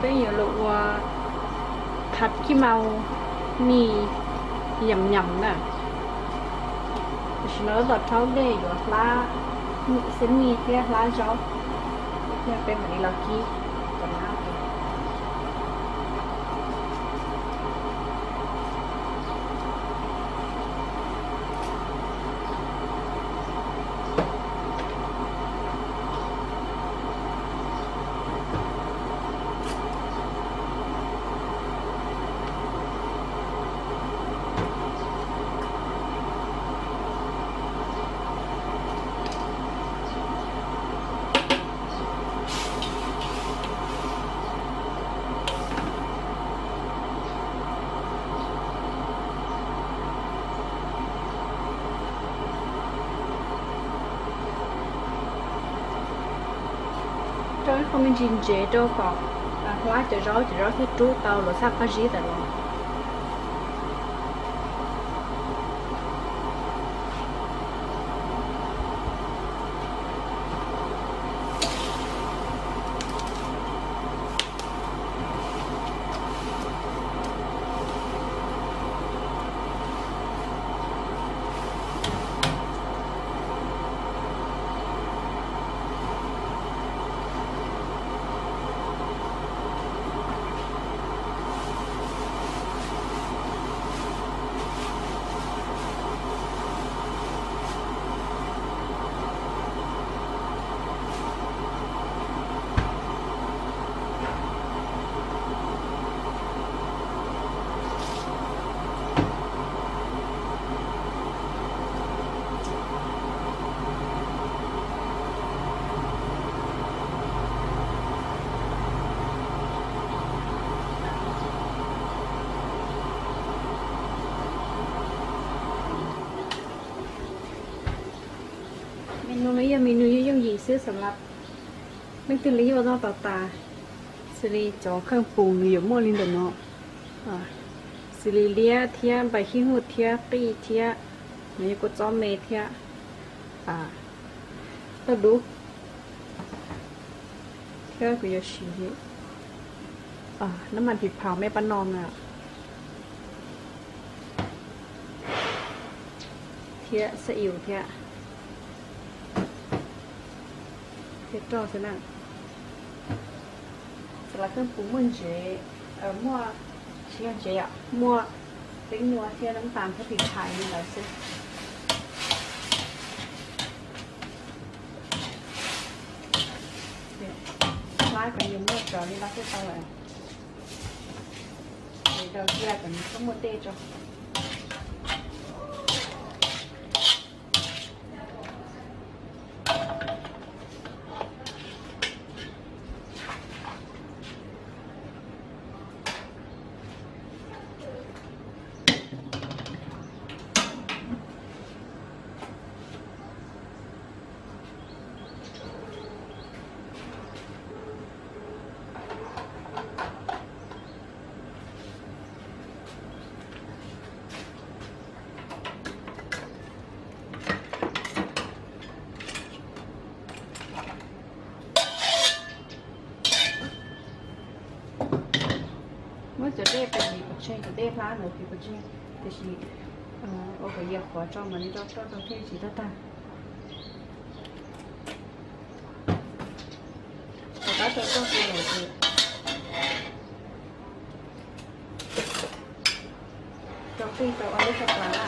Peb yuav los ua phaj kib mau mis yam nyam na. Tam sim no tab tom rhaub dej yuav hlab xab mis thiab hlab zaub, thiab peb mam li los kib cov nab. Rau ib qho me ntsis ntsev rau kom hlab cov zaub, cov zaub thiaj rub tau los txhaj qab zib tawm los. Me nus no yog me nus yooj yooj yim xwb xav lab. Leej twg li yuav noj tau tas, xws li cov kheej pum nws yuav muaj li ntawm no, xws li liab thiab npais khib huj thiab qij thiab, nws yog kua txob me thiab tauj dub. Thiab kuv yuav siv nab mas phim phaum me pab no na, thiab xab iu thiab, thiab roj xwb na. Xav lab kheej pum muaj ntsev, muaj, tsis yog ntsev yom, muaj teeb nyuas thiab nab tas thiab phim phaum li ntawd xwb. Hlab kom yuav muaj cov li lab thiaj tau lawm. Ces rau cia kom nws txhob muaj dej tso. Muab cov dej pes ntsis pov tseg, cov dej hlab ntawd ces pov tseg, tiam sis ua kom yias qhuav tso mam li rau roj rau thiaj tsis tag tag. Rov qab rau roj rau lawm ces rau qij rau ua lub sab plaws na.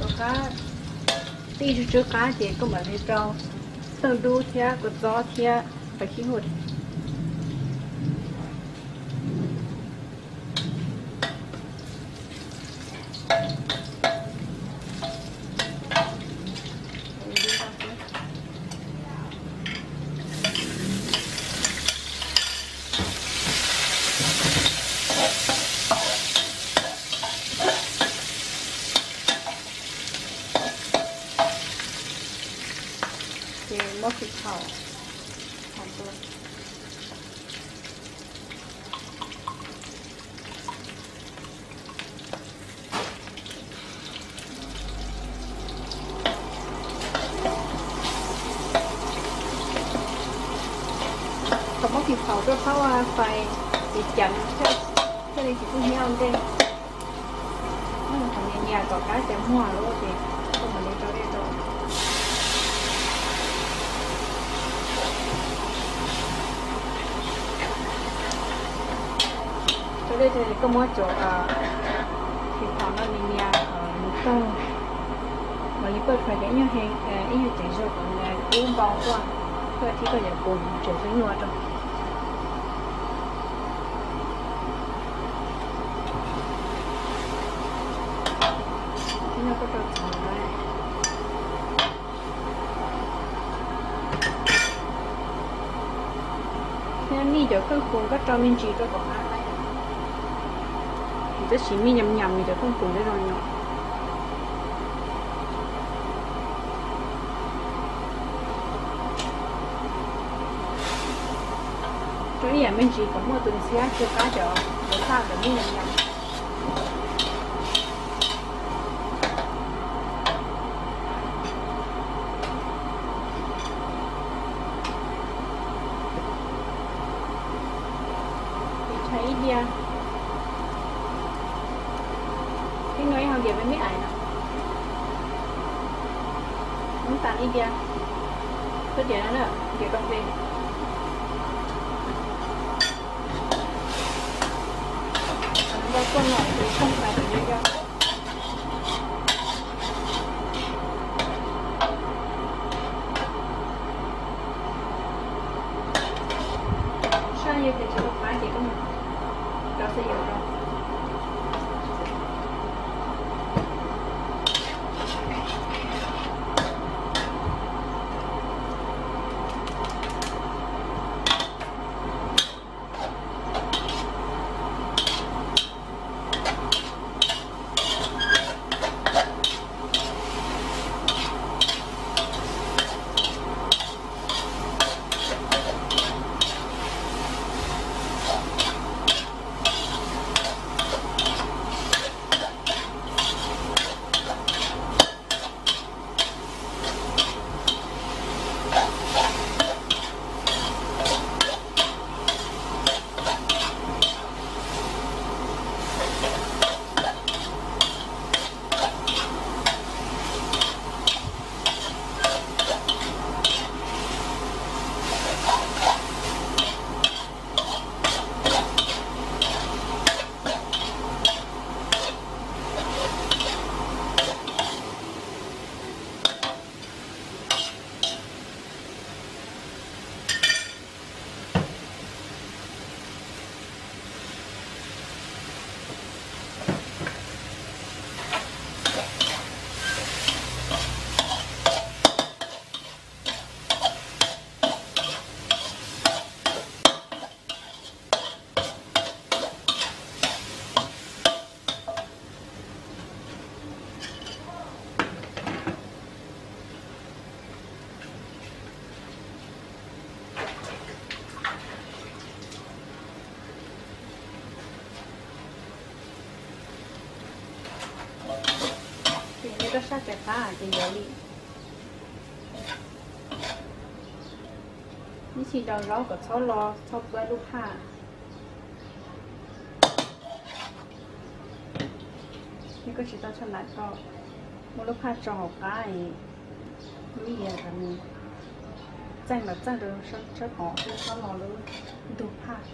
Rov qab tij tsw tsw qab ces koj mam li rau tawj dub thiab kua txob thiab npais khib huj. Xav tau khaub hlab thaum muab phim thaum rau thaub fais ces ceev thiaj li tsis pub hnyiab ua ntej. Thaum nias nias tom qab ces muag lawm ces koj mam li rau dej rau. Rau dej rau ces koj muab cov phim thaum no nias nias mus txog mam li pawj khuav cov ib nyuag he, ib nyuag cev zog kom nws kub npau tuaj, koj thiab koj yuav puv tsev xub nyuaj rau. Ib nyuag koj rau txhov na. Thiab mij cov kheej pum koj rau me ntsis rau kom qab, tab sis mij nyam nyam nws cov kheej pum thiab zoo nyob. Rau ib yam me ntsis kom muaj tus ntxhiab tsw qab cov, cov thaj ntawm mij nyam nyam. Ib diav, ib no ib hau diav peb mib ais no, ib tas ib diav, koj diav no na, diav koj pe. Nqa tuaj no ces tshooj tas ces yog yog. Saj yog tias tsis tau qab ces koj mus rau xav yus rau. Ces nws rau sab pem qab ces yuav li. Ib txhij rau zaub kom txhob lo txhob pab lub phaj. Yog koj tsis tau tshaj nais koj muab lub phaj tso hauv qab es lub yias kom nws txeej los txeej rau sab pom xwb txhob lo lub ntug phaj.